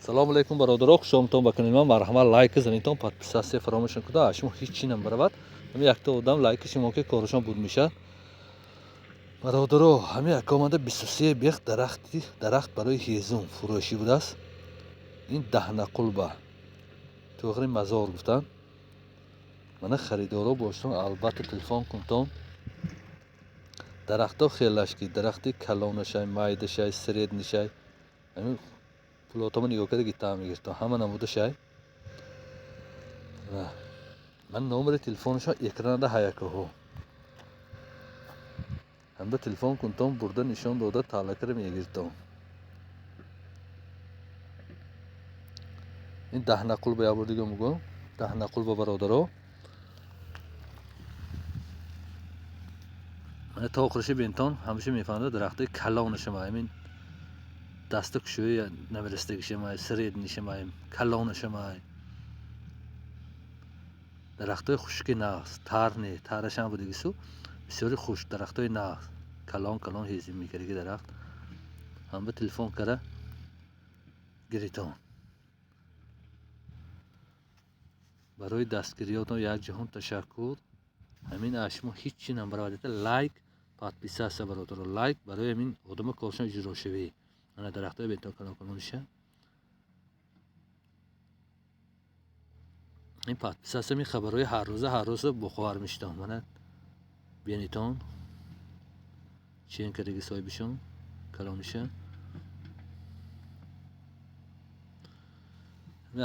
Салому алейкум, бародаро, хушомадтон ба канали ман. Марҳамат, лайк занитон, подписаться фаромӯш накунед. Шумо ҳеҷ чи намебаравад. Ҳамин якта одам лайки шумо ки корашон буд мешавад. Бародаро, ҳамин яка омада 23 бех дарахти дарахт барои ҳезум фурӯшӣ будааст. Ин даҳнақулба туғри мазор гуфтанд. Мана, харидоро бошон, албатта, телефон кунтон. Дарахтҳо хелаш ки дарахти калонашай, майдашай, средний шай. Ҳамин пулотома нигоҳ карда гитаа мегиртон, ҳама намудашай. Ман номери телефонашон экранада ҳаякаҳо. Ҳамда телефон кунтон, бурда нишон дода, таълакара мегиртон. Ин даҳнақулба як бор дига мегӯям, даҳнақулба, бародаро. Мана, то охириша бинтон, ҳамаша мефаҳмда. Дарахтои калонашама, ҳамин даста кушои намерасидагишамай, средний шамай, калонашамай. Дарахтои хушки нағз, тар не, тарашам будагису бисёри хушк, дарахтои нағз, калон калон ҳезим мекардаги дарахт. Ҳама телефон кара гиритон. Барои дастгириётон як ҷаҳон ташаккур. Ҳамин аз шумо ҳеҷ чи намебаравад, лайк, подписаться, бародаро, лайк барои ҳамин одама коршон иҷрошавӣ. Ана, дарахтои бентон, калон калониша. Ин подписаться, ин хабарҳои ҳаррӯза ҳаррӯза бохабар мешитон. Мана, бинитон, чен кардаги соҳибишон калониша.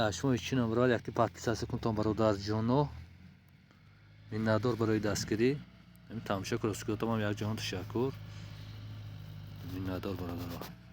Аз шумо ҳеҷ чи намебаравад, якти подписаться кунтон, бародарҷоно. Миннатдор барои дастгирӣ. Ҳамин тамошо кунед, як ҷаҳон ташаккур. Миннатдор, бародаро.